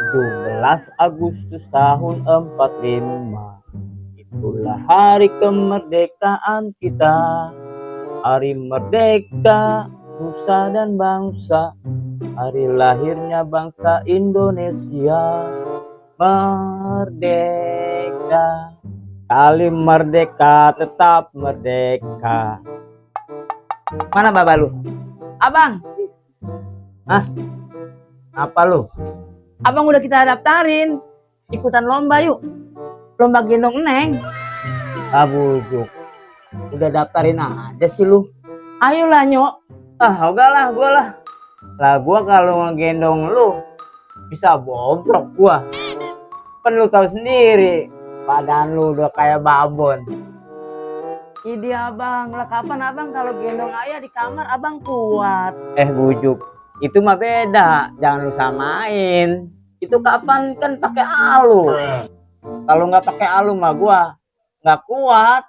17 Agustus tahun 45, itulah hari kemerdekaan kita. Hari merdeka nusa dan bangsa, hari lahirnya bangsa Indonesia. Merdeka, kali merdeka tetap merdeka. Mana bapak lu? Abang, Apa lu? abang udah kita daftarin. Ikutan lomba yuk. Lomba gendong Neng. Bujuk. Udah daftarin aja sih lu. Ayolah Nyok. Enggak lah, gua lah. Gua kalau ngegendong lu bisa bobrok gua. Kan lu tahu sendiri, badan lu udah kayak babon. Ini abang, lah kapan abang kalau gendong ayah di kamar abang kuat. Bujuk. Itu mah beda, jangan lu samain. Itu kapan kan pakai alu. Kalau nggak pakai alu mah gua nggak kuat.